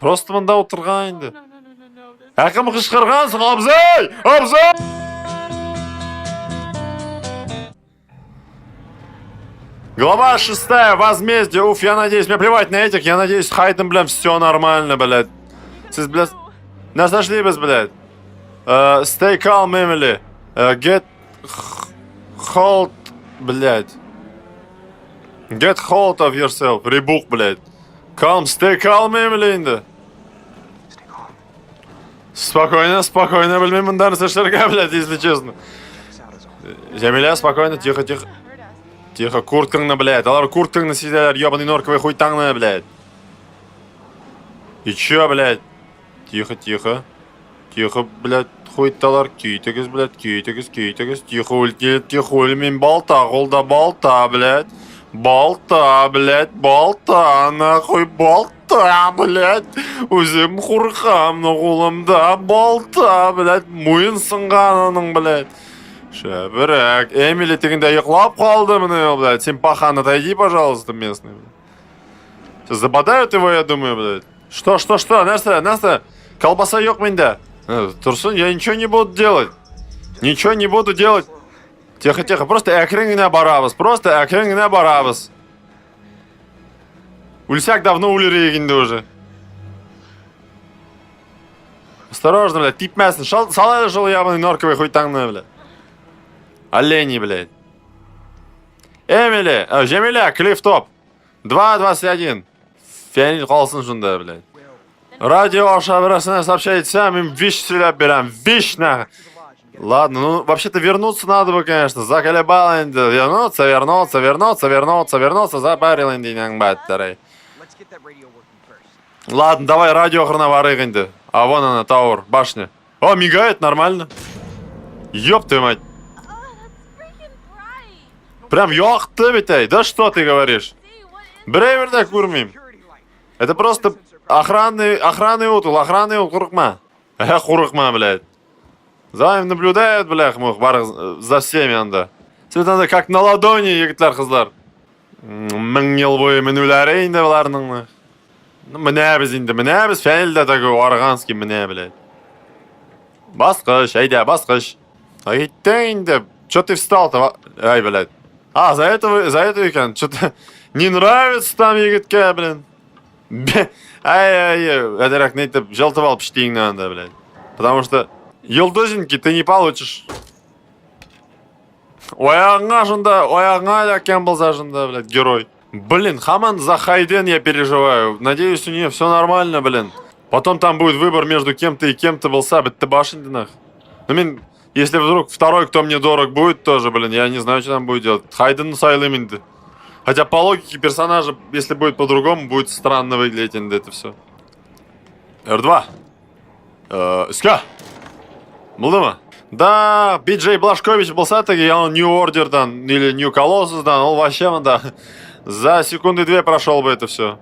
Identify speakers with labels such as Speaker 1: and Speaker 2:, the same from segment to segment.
Speaker 1: Просто монда утырган инде. Ә кем кычкырган соң, абзый? Абзый! Глава шестая, возмездие. Уф, я надеюсь, мне плевать на этих, я надеюсь, с Хайден, блядь, все нормально, блядь. Сез, блядь, нас нашли без, блядь. Stay calm, Emily. Get hold, блядь. Get hold of yourself, Рибук, блядь. Calm, stay calm, Emily инде. Спокойно, спокойно, белмим монда нәрсә эшләргә, блядь, если честно. Җәмилә, спокойно, тихо, тихо. Тихо, курткаңны, блядь. Алар курткаңны сизәләр, ебаный норковый хуйтаңны, блядь. И чё, блядь? Тихо, тихо. Тихо, блядь, хуйталар. Китегез, блядь, китегез, китегез. Тихо, үлте, тихо, үлмим. Балта, кулда балта, блядь. Балта, блядь, балта, нахуй, балта, блядь. Үзем куркам, но кулымда балта, блядь. Муен сынган аның, блядь. Шәбрәк. Эмили тегендә йоклап калды менә, блядь. Син пахан, отойди, пожалуйста, местный. Сейчас забодают его, я думаю, блядь. Что, что, что? Нәрсә, нәрсә? Колбаса юк миндә. Торсын, я ничего не буду делать. Ничего не буду делать. Тихо, тихо, просто әкрен генә барабыз. Просто әкрен генә барабыз. Үлсәк давно үлер идек инде уже. Осторожно, блядь, типмәсен. Шал, сал әле шул ябаный норковый хуйтаңны, блядь. Олени, блядь. Эмили, Җәмилә, Клиффтоп. 2.21. Фәнил калсын шунда, блядь. Радио аша берәрсенә сообщать итсә, мин виш сөйләп бирәм. Виш на. Ладно, ну вообще-то вернуться надо бы, конечно. Заколебал инде. Вернуться, вернуться, вернуться, вернуться, вернуться. Запарил инде инәң бәттәрәй. Ладно, давай радио ахырына барыйк инде. А вон она, Тауэр, башня. О, мигает, нормально. Ёб твою мать. Прям якты бит әй. Да что ты говоришь? Бер әйбер дә күрмим. Это просто охранный, охранный ут ул, охранный ул, курыкма. Ә, курыкма, блядь. За вами наблюдают, блядь, мух, бар за всеми анда. Сез анда как на ладони, егетләр, кызлар. Мең ел буе менүләре инде боларның. Ну, менәбез инде, менәбез. Фәнил дә такой арганский менә, блядь. Баскыч, әйдә, баскыч. Әйттең инде. Чё ты встал-то? Ай, блядь. А, за это, за это икән. Что-то не нравится там егеткә, блин. Ай, ай, әзрәк нәйтеп, җылтып алып пештиеңне анда, блядь. Потому что йолдызинки ты не получишь. Аягыңа шунда, аягыңа эләккән булса шунда, блядь, герой. Блин, һаман за Хайден я переживаю. Надеюсь, у нее все нормально, блин. Потом там будет выбор между кем-то и кем-то булса, бетте баш инде нах. Ну, мин, если вдруг второй, кто мне дорог будет тоже, блин, я не знаю, что там будет делать. Хайденны сайлыйм инде. Хотя по логике персонажа, если будет по-другому, будет странно выглядеть инде это все. R2. Өскә. Булдымы? Да, BJ Блашкович булса теге, я он New Order'дан или New Colossus'дан, ул вообще монда за секунды две прошел бы это все.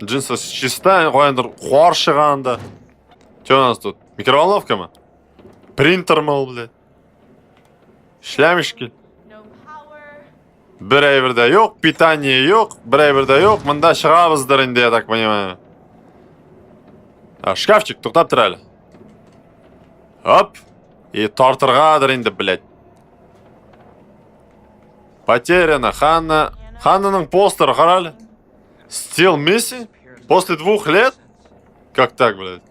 Speaker 1: Джинсы чиста, каяндыр кар чыга анда. Что у нас тут? Микроволновка мы? Принтер мы ул, блядь. Эшләмешки. Бер әйбер дә юк, питание юк, бер әйбер дә юк. Монда чыгабыздыр инде, я так понимаю. А, шкафчик, туктап тор әле. Оп. И тартыргадыр инде, блядь. Потеряна. Ханна. Ханнаның постеры, кара әле. Still missing? После 2 лет? Как так, блядь?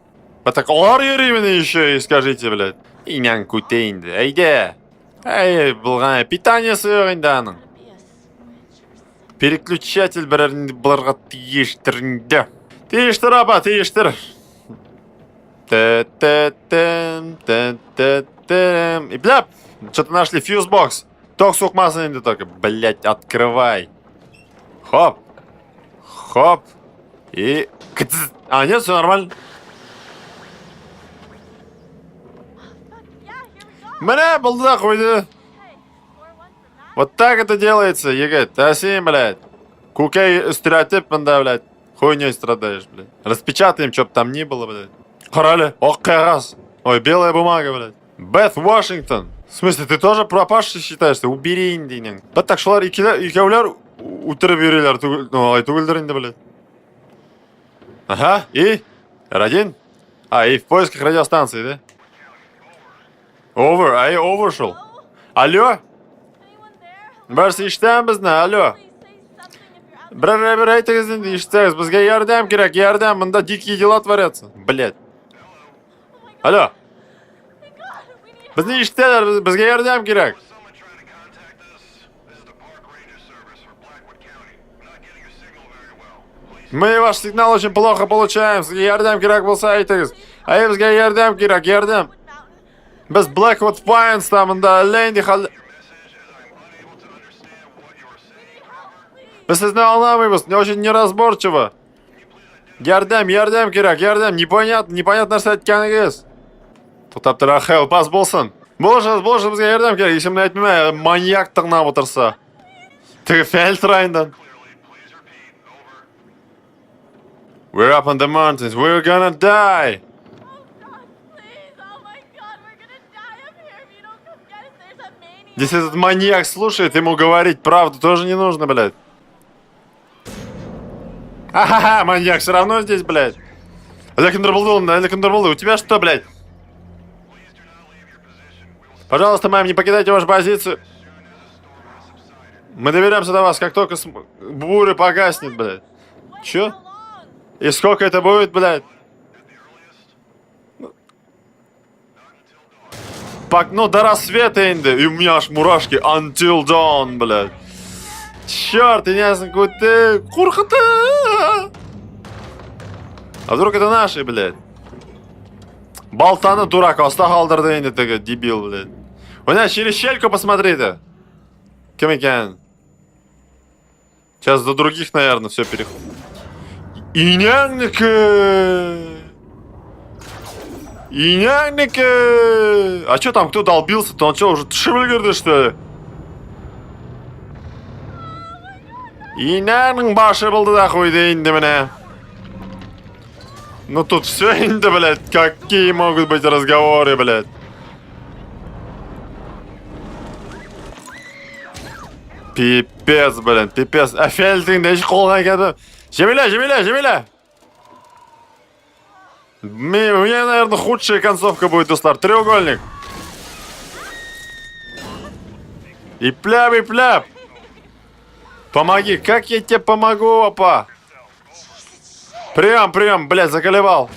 Speaker 1: А так алар йөри еще и скажите, блядь. Инәң күте инде. Әйдә. Әй, булган питаниесе юк инде аның. Переключатель берәр булырга тиештер инде. Тиештер, апа, тиештер. Те-те-тем, те-те-тем. И бля, что-то нашли fuse box. Ток сукмасын инде только. Блять, открывай. Хоп. Хоп. И... А, нет, все нормально. Менә, булды да куйды. Вот так это делается, егет. Ә син, блядь. Күкәй өстерәтеп монда, блядь. Хуйней страдаешь, блядь. Распечатаем, чтоб там ни было, блядь. Кара әле, ак кәгазь. Ой, белая бумага, блядь. Бет Вашингтон. В смысле, ты тоже пропавший считаешься? Убери инде инәң. Да так шулар икеләр, икәүләр үтереп йөриләр түгел, ну, алай түгелдер инде, блядь. Ага, и? R1? А, и в поисках радиостанции, да? Over, ай, over шул. Алло? Берсе ишетәме безне? Алло. Берәр әйбер әйтегез инде, ишетсәгез. Безгә ярдәм кирәк, ярдәм. Монда дикие дела творятся. Блять. Алло. Безне ишетәләр, безгә ярдәм кирәк. Мы ваш сигнал очень плохо получаем. Сезгә ярдәм кирәк булса әйтегез. Әй, безгә ярдәм кирәк, ярдәм. Без Blackwood Pines та монда әллә инде хәл... Без сезне аңламыйбыз, не очень неразборчиво. Ярдәм, ярдәм кирәк, ярдәм, непонятно, непонятно нәрсә әйткәнегез. Туктап тора, help us булсын. Булышыгыз, булышыгыз, безгә ярдәм кирәк. Исемне әйтмим, маньяк тыңлап утырса. Теге фәл тора инде. We're up on the mountains. We're gonna die. Здесь этот маньяк слушает, ему говорить правду тоже не нужно, блядь. Ахаха, маньяк все равно здесь, блядь. Әллә кемдер булды ул, әллә кемдер булды. У тебя что, блядь? Пожалуйста, мэм, не покидайте вашу позицию. Мы доберемся до вас, как только буря погаснет, блядь. Чё? И сколько это будет, блядь? Пак, ну, до рассвета, инде. И у меня аж мурашки. Until dawn, блядь. Черт, я не знаю, какой ты... Куркыта! А вдруг это наши, блядь? Балтаны дурак аста калдырды инде теге дебил, блядь. Менә через щельку посмотри-то. Кем икән? Сейчас до других, наверное, все переход. Инәңнеке! Инәңнеке! А что там, кто долбился-то? Он что, уже төшеп өлгерде, что ли? Инәнең башы булды да куйды инде менә. Ну тут все инде, блядь, какие могут быть разговоры, блядь. Пипец, блин, пипец. Ә Фельдинг ничек кулга килде? Җәмилә, Җәмилә, Җәмилә! У меня, наверное, худшая концовка будет, дуслар. Треугольник. И пляп, и пляп. Помоги, как я тебе помогу, опа? Прием, прием, блядь, заколебал.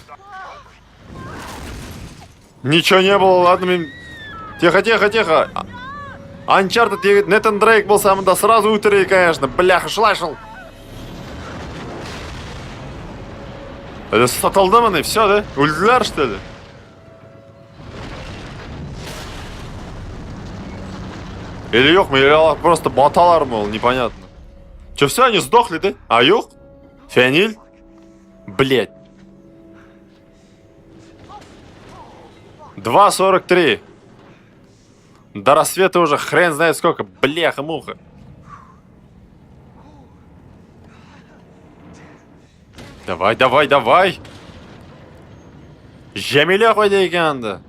Speaker 1: Ничего не было, ладно, мин... Тихо, тихо, тихо. Uncharted егет Нэтан Дрейк булса монда сразу үтерер, конечно. Бляха, шулай шул. Это сатылдымыни? Все, да? Үлделәр, что ли? Или юкмы, или алар просто баталармы ул, непонятно. Че, все, они сдохли, да? А юк? Фәнил? Блять. 2.43. До рассвета уже хрен знает сколько. Бляха-муха. Давай, давай, давай. Җәмилә кайда икән анда?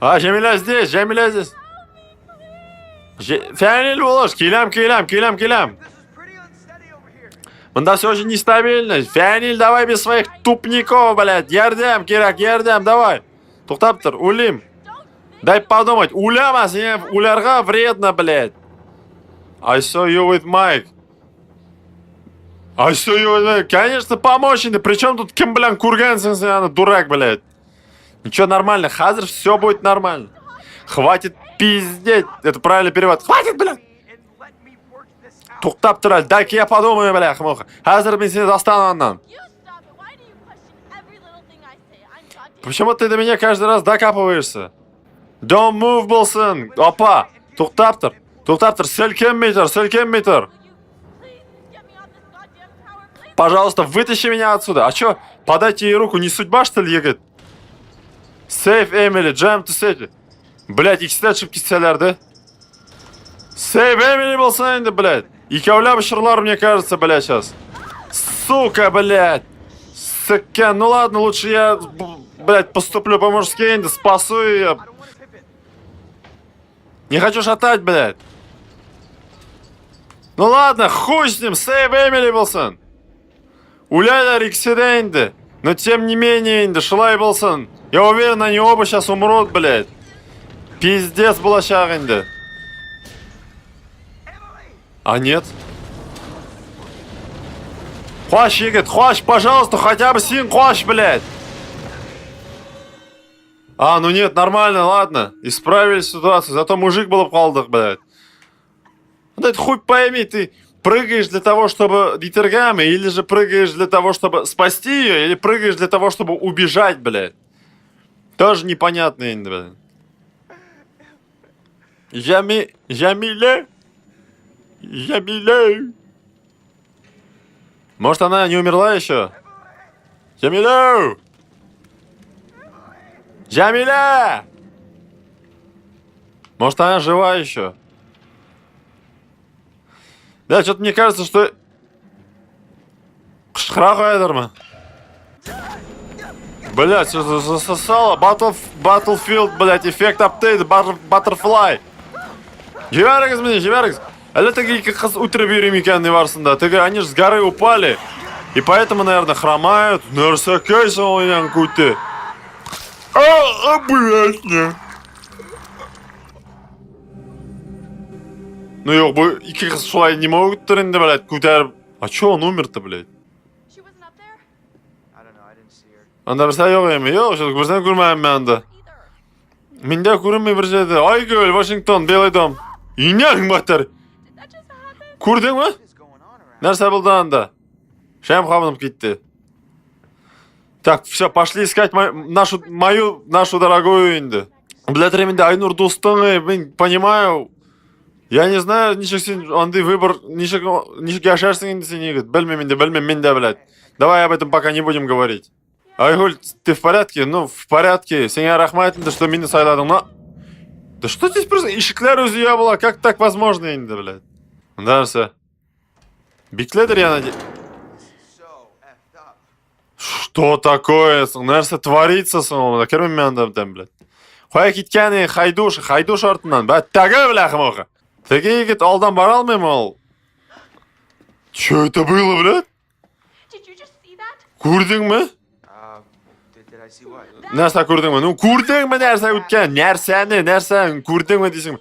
Speaker 1: А, Җәмилә здесь, Җәмилә здесь. Фәнил булыш, киләм, киләм, киләм, киләм. Монда все очень нестабильно. Фәнил, давай без своих тупников, блядь. Ярдәм кирәк, ярдәм, давай. Туктап тор, үлим. Дай подумать. Уйлама, сиңа уйларга вредно, блядь. I saw you with Mike. I saw you with Mike. Конечно, помочь инде. Причем тут кем белән күргәнсең син аны, дурак, блядь. Ничего, нормально. Хәзер все будет нормально. Хватит пиздеть. Это правильный перевод. Хватит, блядь. Туктап тор әле. Дай-ка я подумаю, бля, муха. Хәзер мин сине достану аннан. Почему ты до меня каждый раз докапываешься? Don't move булсын. Апа, туктап тор. Туктап тор. Селкенми тор, селкенми тор. Пожалуйста, вытащи меня отсюда. А чё, подайте ей руку, не судьба, что ли, егет? Save Emily, jump to safety. Блять, икесе дә төшеп китсәләр дә. Save Emily булсын инде, блядь. Икәүләп очырлар, мне кажется, блядь, сейчас. Сука, блядь. Сука, ну ладно, лучше я, блядь, поступлю по-мужски инде, спасу ее. Не хочу шатать, блядь. Ну ладно, хуй с ним, save Эмили булсын. Үләләр икесе дә инде. Но тем не менее инде, шулай булсын. Я уверен, они оба сейчас умрут, блядь. Пиздец булачак инде. А нет? Кач, егет, кач, пожалуйста, хотя бы син кач, блядь. А, ну нет, нормально, ладно. Исправили ситуацию, зато мужик булып калдык, блядь. Ну это хуй пойми, ты прыгаешь для того, чтобы дитергами, или же прыгаешь для того, чтобы спасти ее, или прыгаешь для того, чтобы убежать, блядь. Тоже непонятно, инде, блядь. Жамиля? Жамиля? Может, она не умерла еще? Жамиля! Жамиля! Может, она жива еще? Да, что-то мне кажется, что... Кычкыра куядырмы? Блять, что засосало? Battlefield, блять, эффект update, Butterfly. Җибәрегез мине, җибәрегез. Әллә теге ике кыз үтереп йөри микән ни барсында? Теге, они же с горы упали. И поэтому, наверное, хромают. Нәрсәкәй соң ул инәң күте? А, а, блять, не. Ну юк, бу ике кыз шулай не могут инде, блядь, күтәреп. А чё он умер-то, блядь?
Speaker 2: She wasn't up there
Speaker 3: I don't know. I didn't see her.
Speaker 1: Анда берсе юк име? Юк, шул берсен күрмәдем мин анда.
Speaker 2: either.
Speaker 1: Миндә күренми бер җирдә. Айгөл, Вашингтон, Белый дом. Инәң батыр.
Speaker 2: Did that just happen?
Speaker 1: Күрдеңме?
Speaker 3: What is going on around?
Speaker 1: Нәрсә булды анда? Шәм кабынып китте. Так, все, пошли искать мою, нашу, мою, нашу дорогую инде. Блядь, инде Айнур дустың, мин понимаю. Я не знаю, ничек син андый выбор, ничек, ничек яшәрсең инде син, егет. Белмим инде, белмим мин дә, блядь. Давай об этом пока не будем говорить. Айгуль, ты в порядке? Ну, в порядке. Сиңа рәхмәт инде, что мине сайладың. Но... Да что здесь просто? Ишекләр үзе ябыла. Как так возможно инде, блядь? Нәрсә? Бикледер, я надеюсь.
Speaker 3: So effed up.
Speaker 1: Что такое? Нәрсә творится соң ул? Кермим мин анда бүтән, блядь. Кая киткән ей, Хайдуш, Хайдуш артыннан. Бә, теге, бляха муха. Теге егет алдан бара алмыйм ул. Че это было, блядь?
Speaker 2: Did you just see that?
Speaker 1: Күрдеңме?
Speaker 3: Did I see what?
Speaker 1: Нәрсә күрдеңме? Ну, күрдеңме нәрсә үткән? Нәрсәне, нәрсәне күрдеңме дисең?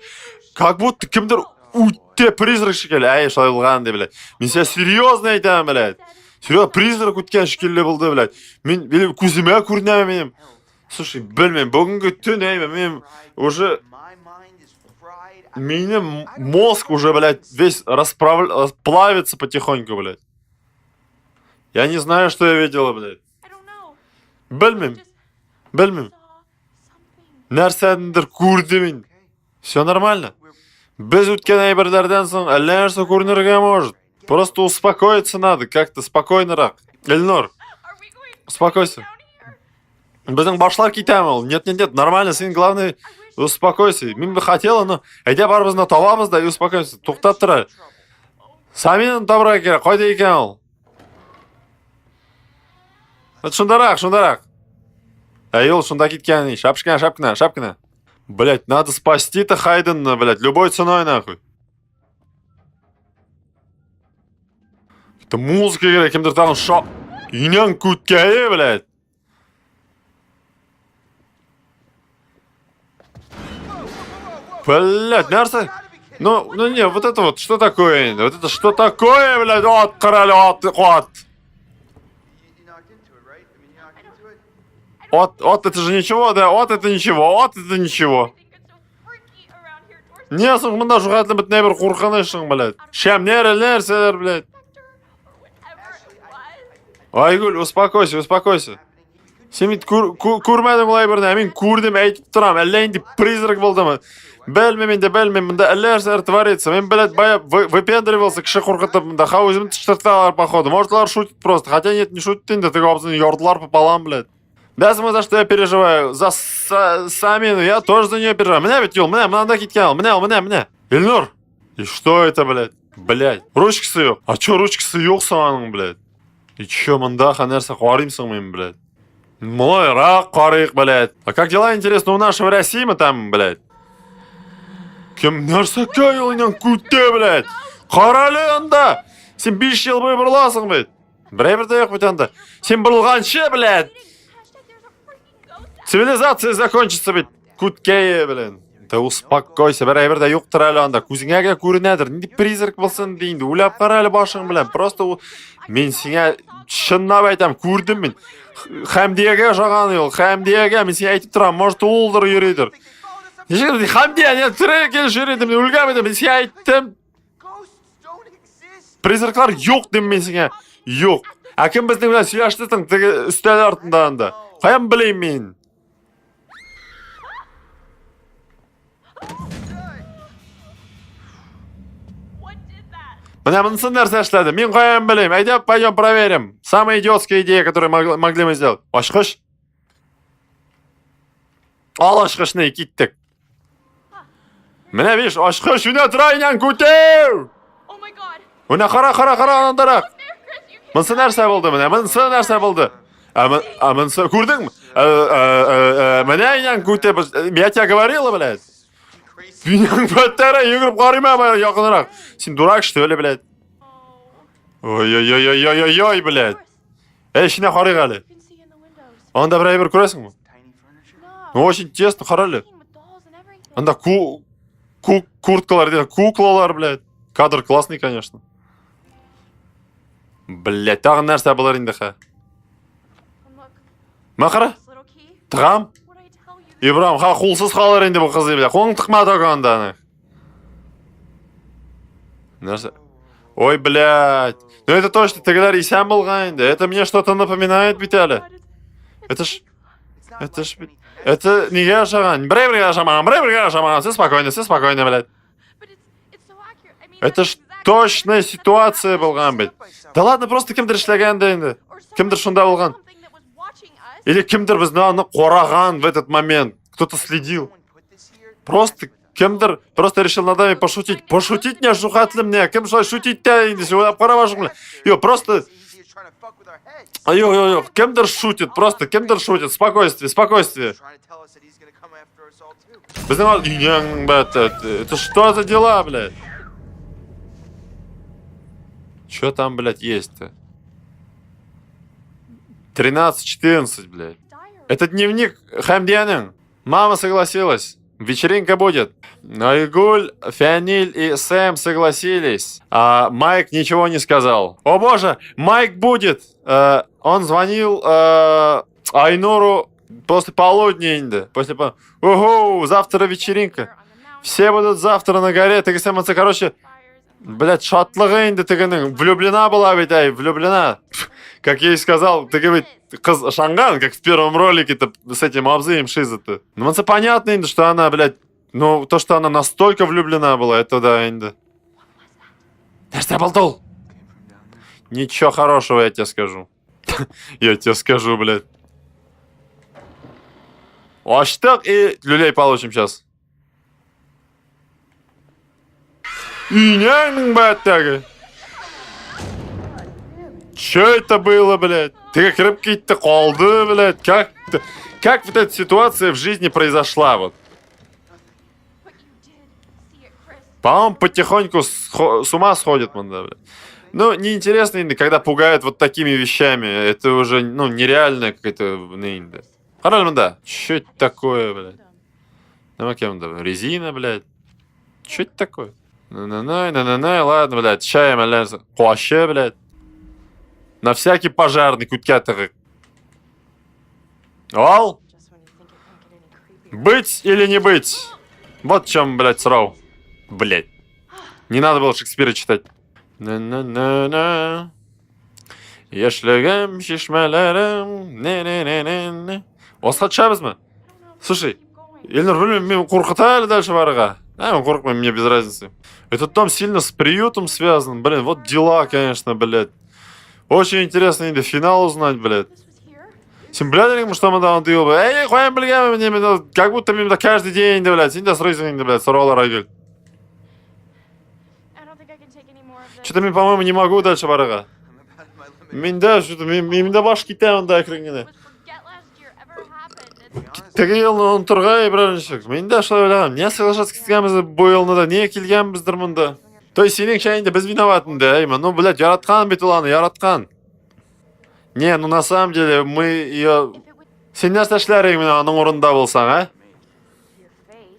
Speaker 1: Как будто кемдер үтте призрак шикелле. Әй, шулай булган ди, блядь. Мин сиңа серьезно әйтәм, блядь. Серьезно, призрак үткән шикелле булды, блядь. Мин минем күземә күренәме минем? Слушай, белмим, бүгенге төн әйме, минем уже
Speaker 3: My mind is fried. I-
Speaker 1: минем мозг уже, блядь, весь плавится потихоньку, блядь. Я не знаю, что я видела, блядь.
Speaker 2: I don't know.
Speaker 1: Белмим,
Speaker 2: Just
Speaker 1: белмим.
Speaker 2: saw something.
Speaker 1: Нәрсәдер күрдем мин.
Speaker 3: Okay.
Speaker 1: Все нормально.
Speaker 3: We're
Speaker 1: Без үткән әйберләрдән соң әллә нәрсә күренергә может. Просто успокоиться надо, как-то спокойнорак. Эльнур,
Speaker 2: Are we going
Speaker 1: успокойся.
Speaker 2: down here?
Speaker 1: Безнең башлар китәме ул? Нет, нет, нет, нормально, син главное
Speaker 2: I wish
Speaker 1: успокойся. Мин бы хотела, но әйдә барыбызны да табабыз да и успокойся. Туктап тор әле.
Speaker 3: trouble.
Speaker 1: Саминаны табырга кирәк. Кайда икән ул? Вот шундарак, шундарак. Әй, ул шунда киткән. Шапшкина, шапкина, шапкина. Блять, надо спасти-то Хайдена, блять, любой ценой, нахуй. Это музыка кирәк, кемдер тагын ша... Инәң күткәе, блять. Блять, нәрсә? Ну, ну не, вот это вот, что такое? инде? Вот это что такое, блядь? Ат, кара әле, ат, ат.
Speaker 3: You knocked into it, right? I mean, you knocked into it.
Speaker 1: Ат, ат, это же ничего, да? Ат, это ничего, ат, это ничего.
Speaker 2: everything gets so freaky around here. Doors
Speaker 1: Не соң монда шул бит бер куркынычың, блядь. Шәмнәр, нәрсәләр, блядь.
Speaker 2: specter or whatever it was.
Speaker 1: Айгөл, успокойся, успокойся. Син бит күр, күрмәдең улай берне, ә мин күрдем, әйтеп торам. Әллә инде призрак булдымы? Белмим инде, белмим. Монда әллә нәрсәләр творится. Мин, блядь, бая выпендривался, кеше куркытып, монда ха үземне төштертәләр, походу. Может, алар шутит просто. Хотя нет, не шутит инде, теге абзыйны ярдылар пополам, блядь. Да, за что я переживаю? За Самину, я тоже за нее переживаю. Менә бит юл, менә, монда киткән ул. Менә, менә, менә. Илнур! И что это, блядь? Блядь, ручкасы юк. А чё ручкасы юк соң аның, блядь? И чё, монда нәрсә карыймсың мин, блядь? Малайрак карыйк, блядь. А как дела, интересно, у нашего России там, блядь? Кем нәрсәкәй ул инәң күте, блядь? Кара әле анда! Син 5 ел буе борыласың бит. Берәй бер дә юк бит анда. Син борылганчы, блядь! Цивилизация закончится бит. Күткәе, блин. Да успокойся, берәй бер дә юктыр әле анда. Күзеңә генә күренәдер. Нинди призрак булсын ди инде. Уйлап кара әле башың белән. Просто мин сиңа чынлап әйтәм, күрдем мин. Хәмдиягә ошаган ул, Хәмдиягә мин сиңа әйтеп торам, может улдыр йөридер. Ничек Хәмдия, не тере килеш йөри мин үлгән идем, мин сиңа әйттем. Призраклар юк дим мин сиңа. Юк. Ә кем безнең белән сөйләште соң теге өстәл артында анда? Каян белим мин? Менә монысы нәрсә эшләде? Мин каян белим? Әйдә, пойдем проверим. Самая идиотская идея, которую могли мы сделать. Ачкыч. Ал ачкычны, киттек. Менә биш, ачкыч, менә тора инәң күтәр! Менә кара, кара, кара, анандарак. Монысы нәрсә булды менә? Монысы нәрсә булды? Ә монысы күрдеңме? Ә, ә, ә, менә инәң күтә, я тебе говорила, блядь. Инәң бәттәре, йөгереп карыйм ә якынрак. Син дурак, что ли, блядь? Ой-ой-ой-ой-ой-ой, блядь. Әй, эченә карыйк әле. Анда бер әйбер күрәсеңме? Ну, очень тесно, кара әле. Анда ку ку курткалар, дигән куклалар, блядь. Кадр классный, конечно. Блядь, тагын нәрсә булыр инде хә? Мә кара. Тыгам. Ибрам, ха, кулсыз калыр инде бу кыз, блядь. Кулың тыкма только анда аны. Нәрсә? Ой, блядь. Ну это точно, тегеләр исән булган инде. Это мне что-то напоминает бит әле. Это ж... Это ж... Это нигә ошаган? Берәй бергә ошамаган, берәй бергә ошамаган. Все спокойно, все спокойно, блядь. Это ж точная ситуация булган бит. Да ладно, просто кемдер эшләгән дә инде. Кемдер шунда булган. Или кемдер безне аны караган в этот момент. Кто-то следил. Просто кемдер просто решил над нами пошутить. Пошутить не шухатлы мне. Кем шулай шутить тә инде, син уйлап кара башың белән. Юк, просто Юк, юк, юк. Кемдер шутит, просто кемдер шутит. Спокойствие, спокойствие. Безнең инәң, блядь, это что за дела, блядь? Что там, блядь, есть-то? 13-14, блядь. Это дневник Хамдианың. Мама согласилась. Вечеринка будет. Айгуль, Фианиль и Сэм согласились. А Майк ничего не сказал. О боже, Майк будет. Он звонил Айнуру после полудня инде. После по... Ого, завтра вечеринка. Все будут завтра на горе. Теге Сэм, короче, блядь, шатлыгы инде тегенең. Влюблена была ведь, ай, влюблена. Как я и сказал, теге ведь кыз ышанган, как в первом ролике-то с этим абзыем шиза-то. Ну, это понятно инде, что она, блядь, ну, то, что она настолько влюблена была, это да, инде. Нәрсә булды ул? Ничего хорошего, я тебе скажу. Я тебе скажу, блядь. Ачтык и люлей получим сейчас. Инәңнең бәттәге. Че это было, блядь? Ты кереп китте, калды, блядь. Как вот эта ситуация в жизни произошла, вот? По-моему, потихоньку с ума сходит, манда, блядь. Ну, неинтересно, инде, когда пугают вот такими вещами. Это уже, ну, нереальная какая-то, ну, инде. Кара монда. Че это такое, блядь? Нәмә икән монда? Резина, блядь. Че это такое? На-на-на, на-на-на, ладно, блядь, чаем, әллә Куашы, блядь. На всякий пожарный күткә тыгык. Ал? Быть или не быть? Вот в чем, блядь, сорау. Блядь. Не надо было Шекспира читать. На-на-на-на. Яшьлегем, чишмәләрем. Не-не-не-не-не. Аска төшәбезме? Слушай, Эльнур, белмим, мин куркыта әле дальше барырга. А, мин курыкмыйм, мне без разницы. Этот дом сильно с приютом связан. Блин, вот дела, конечно, блядь. Очень интересно инде финал узнать, блядь. Син беләдеңме, что монда андый ул? Эй, каян белгәнмен мин, мин, как будто мин монда каждый день инде, блядь. Син дә сорыйсың инде, блядь, сораулар Айгөл. Что-то мин, по-моему, не могу дальше барырга. Миндә что-то миндә баш китә анда әкрен генә. Теге елны онытырга берәр ничек. Мин дә шулай уйлагам. Нигә соглашаться киткәнбез бу елны да? Нигә килгәнбездер монда? То есть синеңчә инде без виноват инде, әйме? Ну, блядь, яраткан бит ул аны, яраткан. Не, ну на самом деле мы ее... Син нәрсә эшләр идең менә аның урынында булсаң, а?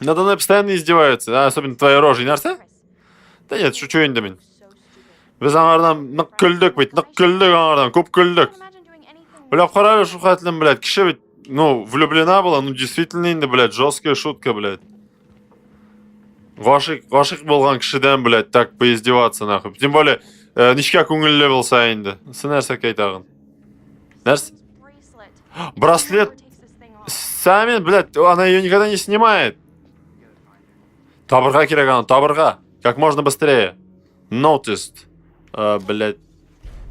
Speaker 1: Надо мной постоянно издеваются, а, особенно твоя рожа. Нәрсә? Да нет, шучу инде мин. Без аңардан нык көлдек бит, нык көлдек аңардан, күп көлдек. Уйлап кара әле шул хәтлем, блядь, кеше бит, ну, влюблена была, ну, действительно инде, блядь, жесткая шутка, блядь. Гашыйк, гашыйк булган кешедән, блядь, так поиздеваться, нахуй. Тем более, э, нечкә күңелле булса инде. Син нәрсә тагын? Нәрсә? Браслет. Сами, блядь, она ее никогда не снимает. Табырга кирәк аны, табырга. Как можно быстрее. Noticed. А, блядь.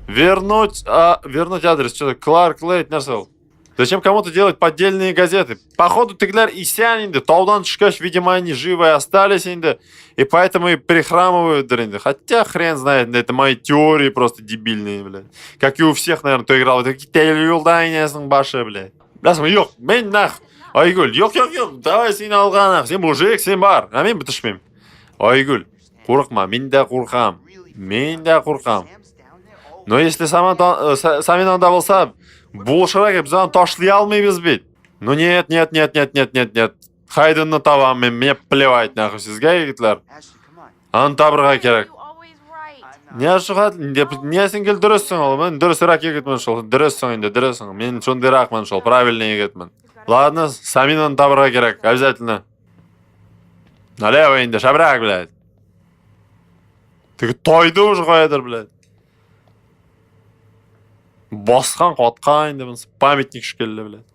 Speaker 1: Вернуть, а, вернуть адрес. Что-то Кларк Лейт, нәрсә ул? Зачем кому-то делать поддельные газеты? Походу, тегеләр исән инде. Таудан төшкәч, видимо, они живы остались инде. И поэтому и прихрамывают инде. Хотя, хрен знает, это мои теории просто дебильные, блядь. Как и у всех, наверное, кто играл. Это юлда инәсенең башы, блядь. Беләсеңме, юк, мин нах. Айгөл, юк, юк, юк, давай син алга нах. Син мужик, син бар. Ә мин бетешмим. Айгөл, курыкма, мин дә куркам. Мин дә куркам. Но если сама, э, Самин анда булса, булышырга кирәк, без аны ташлый алмыйбыз бит. Ну нет, нет, нет, нет, нет, нет, нет. Хайденны табам мин, мне плевать нахуй сезгә, егетләр. Аны табырга кирәк. Не шуга, не син гел дөрессең ул, мин дөресрәк егетмен шул, дөрессең инде, дөресең. Мин шундыйракмын шул, правильный егетмен. Ладно, Саминаны табырга кирәк, обязательно. Налево инде, шәбрәк, блядь. Теге тайды уже каядыр, блядь. Баскан, каткан инде монысы, памятник шикелле, блядь.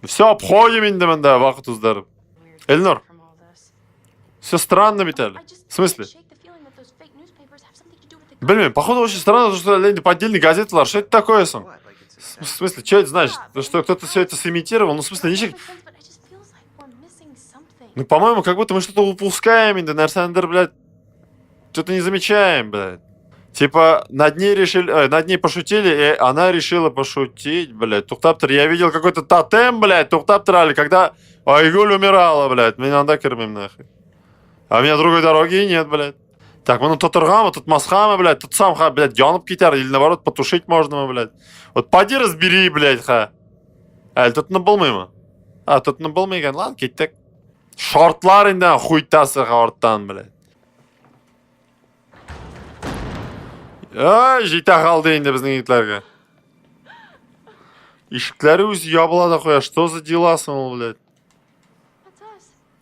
Speaker 1: Все, обходим инде монда вакыт уздырып. Эльнур, все странно бит әле. В смысле? Белмим, походу очень странно, что инде поддельный газеталар. Что это такое соң? В смысле, что это значит? Что кто-то все это сымитировал? Ну, в смысле, ничек... Ну, по-моему, как будто мы что-то упускаем инде, нәрсәнедер, блядь, что-то не замечаем, блядь. Типа, над ней решили, над ней пошутили, и она решила пошутить, блядь. Туктап тор, я видел какой-то тотем, блядь, туктап тор, когда Айгуль умирала, блядь. Мин анда кермим, нахуй. А у меня другой дороги и нет, блядь. Так, моны тотыргамы, тотмаскамы, блядь, тотсам, ха, блядь, янып китәр, или наоборот, потушить можно, блядь. Вот поди разбери, блядь, ха. Әле тотынып булмыймы? А, тотынып булмый икән, ладно, киттек. Шартлар инде хуйтасы арттан, блядь. Ай, җитә калды инде безнең егетләргә. Ишекләре үзе ябыла да куя. Что за дела соң ул, блядь?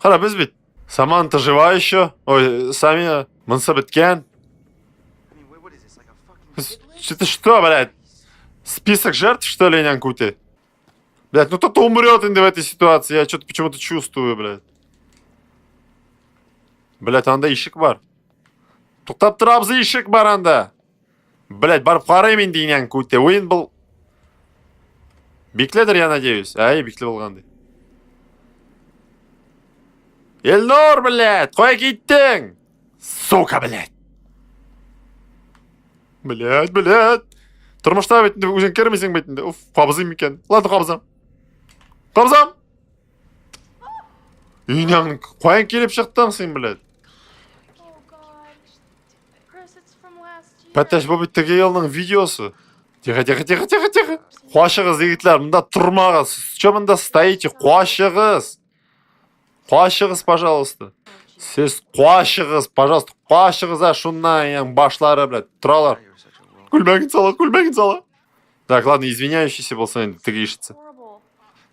Speaker 1: Кара, без бит. Саманта жива еще. Ой, Сами монысы беткән. Это что, блядь? Список жертв, что ли, нянкути? Блядь, ну кто-то умрет инде в этой ситуации. Я что-то почему-то чувствую, блядь. Блядь, анда ишек бар. Туктап тор, абзый, ишек бар анда. Блядь, барып карыйм инде инәң күте. Уен был... Бикледер, я надеюсь. Ай, бикле булган ди. Эльнур, блядь, кая киттең? Сука, блядь. Блядь, блядь. Тормышта бит инде үзең кермисең бит инде. Уф, кабызыйм микән? Ладно, кабызам. Кабызам. Инәң, каян килеп чыктың син, блядь? Пәтәш, бу бит теге елның видеосы. Тихо, тихо, тихо, тихо, тихо. Качыгыз, егетләр, монда тормагыз. Че монда стоите? Качыгыз. Качыгыз, пожалуйста. Сез качыгыз, пожалуйста, качыгыз, а шуннан яң башлары, блядь, торалар. Күлмәген сала, күлмәген сала. Так, ладно, извиняющийся булсын инде, теге ишетсә.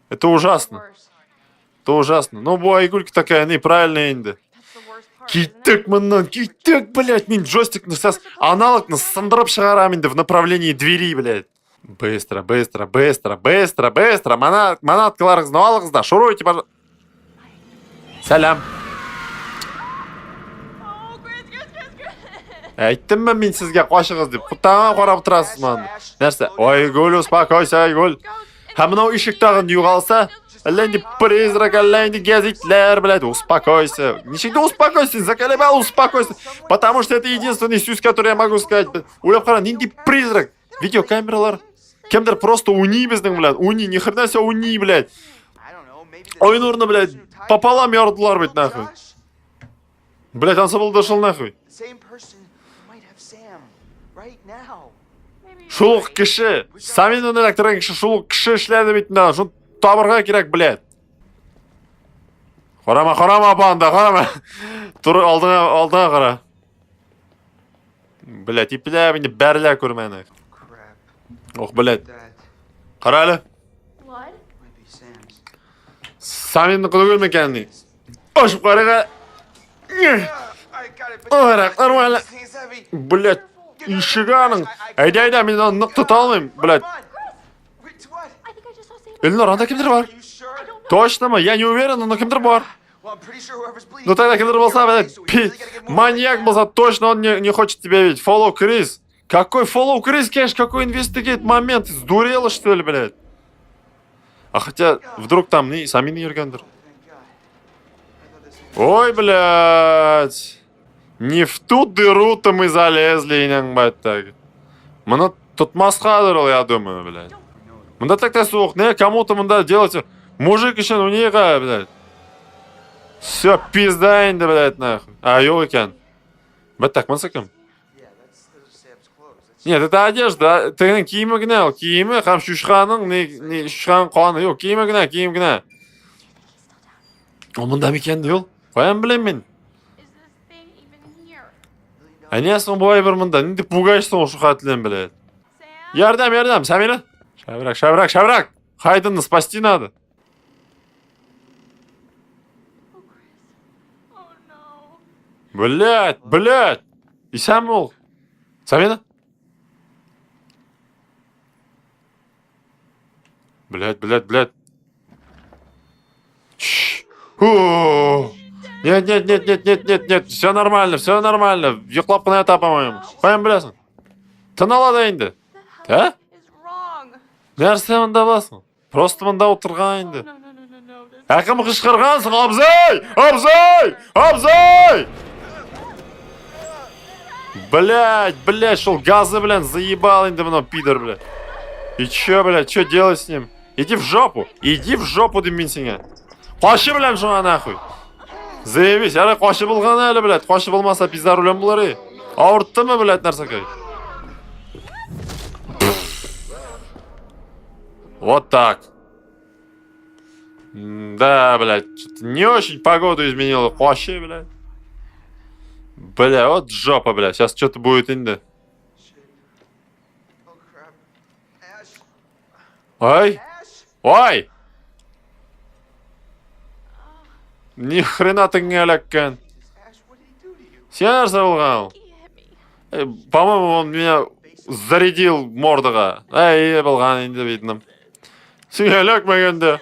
Speaker 1: Это ужасно. Это ужасно. Ну, бу Айгулька такая, неправильная инде. Киттек моннан, киттек, блядь, мин джойстикны сейчас аналогны сындырып чыгарам инде в направлении двери, блядь. Быстро, быстро, быстро, быстро, быстро. Мана, манаткаларыгызны алыгыз да, шуруйте, пожалуйста. Сәлам. Әйттемме мин сезгә качыгыз дип. Кутаңа карап торасыз маны. Нәрсә? Айгөл, успокойся, Айгөл. Һәм мынау ишек тагын югалса, әллә инде призрак, әллә инде гәзитләр, блядь, успокойся. Ничек тә успокойся, заколебал, успокойся. Потому что это единственный сүз, который я могу сказать. Уйлап кара, нинди призрак? Видеокамералар. Кемдер просто уйный безнең белән. Уйный, ни хрена себе уйный, блядь. Айнурны, блядь, пополам ярдылар бит нахуй. Блять, он забыл дошел нахуй. Шул ук кеше. Саминны эләктергән кеше шул ук кеше эшләде бит инде. Шуны табырга кирәк, блядь. Карама, карама, апа, анда, карама. Тур алдыңа, алдыңа кара. Блядь, ипләп инде бәрелә күрмәне. Ох, блядь. Кара әле. Саминныкы түгел микән ни? Ачып карыйк. Ырак, нормально. Блядь, ишеге аның. Әйдә, әйдә, мин аны нык тота алмыйм, блядь. Эльнур, анда кемдер бар? Точно мы? Я не уверен, но кемдер бар. Ну тогда кемдер булса, блядь, маньяк булса, точно он не хочет тебя видеть. Follow Крис. Какой follow Крис, конечно, какой investigate момент? Сдурела, что ли, блядь? А хотя, вдруг там не, сами не йөргәндер. Ой, блядь. Не в ту дыру-то мы залезли, инәң бәттәге. Моны тотмаскадыр ул, я думаю, блядь. Монда так та суык, не, кому-то монда делать... Мужик өчен у нигә, блядь. Все, пизда инде, блядь, нахуй. А, юк икән. Бәттәк, монысы кем? Нет, это одежда. Тегенең киеме генә ул, киеме һәм чучканың ни, ни чучканың каны юк, киеме генә, кием генә. Ул монда микән ди ул? Каян беләм мин? Ә нигә соң бу әйбер монда? Нинди пугач соң ул шул блядь? Ярдәм, ярдәм, Самира. Шәбрәк, шәбрәк, шәбрәк. Хайденны спасти надо. Блять, блять. Исәнме ул? Самина? Блять, блять, блять. Нет, нет, нет, нет, нет, нет, нет, все нормально, все нормально. Йоклап кына ята, по-моему. Каян беләсең? Тын ала да инде. Ә? Нәрсә монда басың? Просто монда утырган инде. Ә кем кычкырган соң, абзый? Абзый! Абзый! Блять, блять, шул газы белән заебал инде моны, пидор, блядь. И чё, блядь, чё делать с ним? Иди в жопу, иди в жопу, дим мин сиңа. Кашы белән шуңа нахуй. Заебись, әле кашы булган әле, блядь. Кашы булмаса, пизда рулем булыр и. Авырттымы, блядь, нәрсәкәй? Вот так. Да, блядь, не очень погоду изменила. Кашы, блядь. Бля, вот жопа, блядь. Сейчас что-то будет инде. Ай! Ай! Ни хрена ты не эләккән. Син нәрсә булган ул? Э, по-моему, он меня зарядил мордага. Әй, булган инде видно. Син эләкмәгән дә.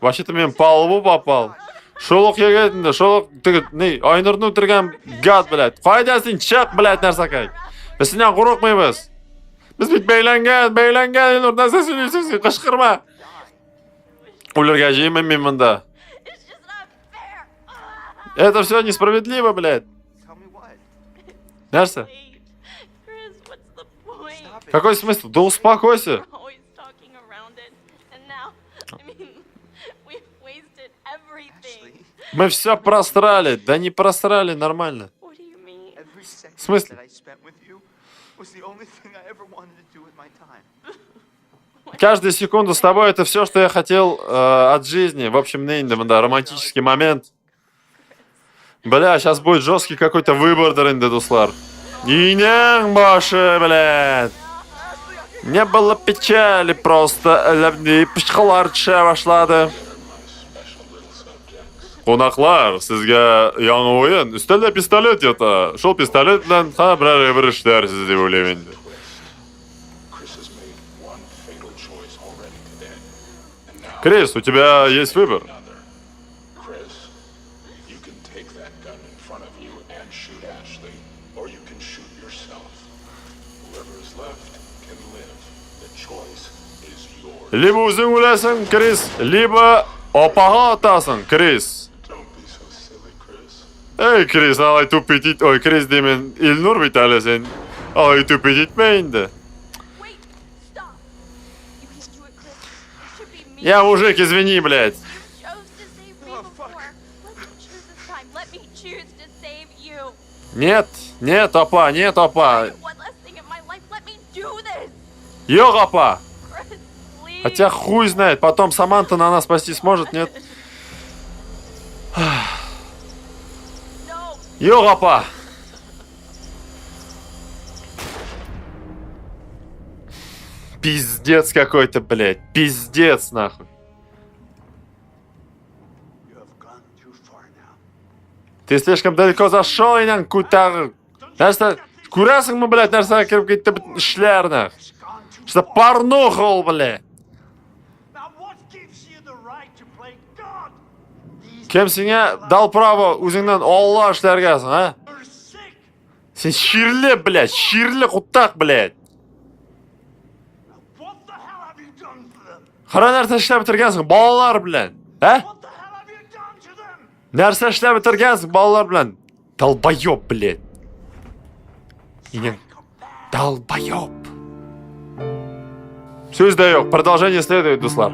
Speaker 1: Вообще-то мин по лбу попал. Шул ук егет инде, шул ук теге ни, Айнурны үтергән гад, блядь. Кайда син, чык, блядь, нәрсәкәй. Без синнән курыкмыйбыз. Без бит бәйләнгән, бәйләнгән, Илнур, нәрсә сөйлисең син, кычкырма. Үлергә җыенмыйм мин монда. Это все несправедливо, блядь. Нәрсә? Какой смысл? Да успокойся. Мы все просрали. Да не просрали, нормально. В смысле? Каждую секунду с тобой это все, что я хотел от жизни. В общем, да, романтический момент. Бля, сейчас будет жесткий какой-то выбор, инде, дуслар. Инәң башы, блядь. Не было печали, просто ләбни пычкылар төшә башлады. Кунаклар, сезгә яңа уен. Өстәлдә пистолет ята. Шул пистолет белән ха берәр бер эшләрсез дип уйлыйм инде. Крис, у тебя есть выбор. Либо үзең үләсең, Крис, либо апага атасың, Крис. Эй, Крис, алай тупить ит... Ой, Крис димен, Илнур бит әле син. Алай тупить итмә инде. Я мужик, извини, блядь. Нет, нет, апа, нет, апа.
Speaker 2: One last thing in my life. Let me do this.
Speaker 1: Юк, апа.
Speaker 2: Chris, please.
Speaker 1: Хотя хуй знает, потом Саманта на нас спасти сможет, нет?
Speaker 2: No.
Speaker 1: Юк, апа. Пиздец какой-то, блядь. Пиздец, нахуй.
Speaker 3: You have gone too far now.
Speaker 1: Ты слишком далеко зашел, инәң күтәр. Нәрсә, күрәсеңме, блядь, нәрсәгә кереп китте бит эшләр, нах.
Speaker 3: It's gone too
Speaker 1: Что
Speaker 3: far.
Speaker 1: порнуха ул, блядь.
Speaker 3: Now what gives you the right to play God? These
Speaker 1: Кем сиңа дал право үзеңнән Алла эшләргә соң, а?
Speaker 3: are sick.
Speaker 1: Син чирле, блядь, чирле кутак, блядь.
Speaker 3: Now what the hell have you done for them?
Speaker 1: Кара нәрсә эшләп бетергәнсең балалар белән, ә?
Speaker 3: What the hell have you done to them?
Speaker 1: Нәрсә эшләп бетергәнсең балалар белән? Долбоеб, блядь. Инең
Speaker 3: Psychopath.
Speaker 1: долбоеб. Сүз дә юк, продолжение следует, дуслар.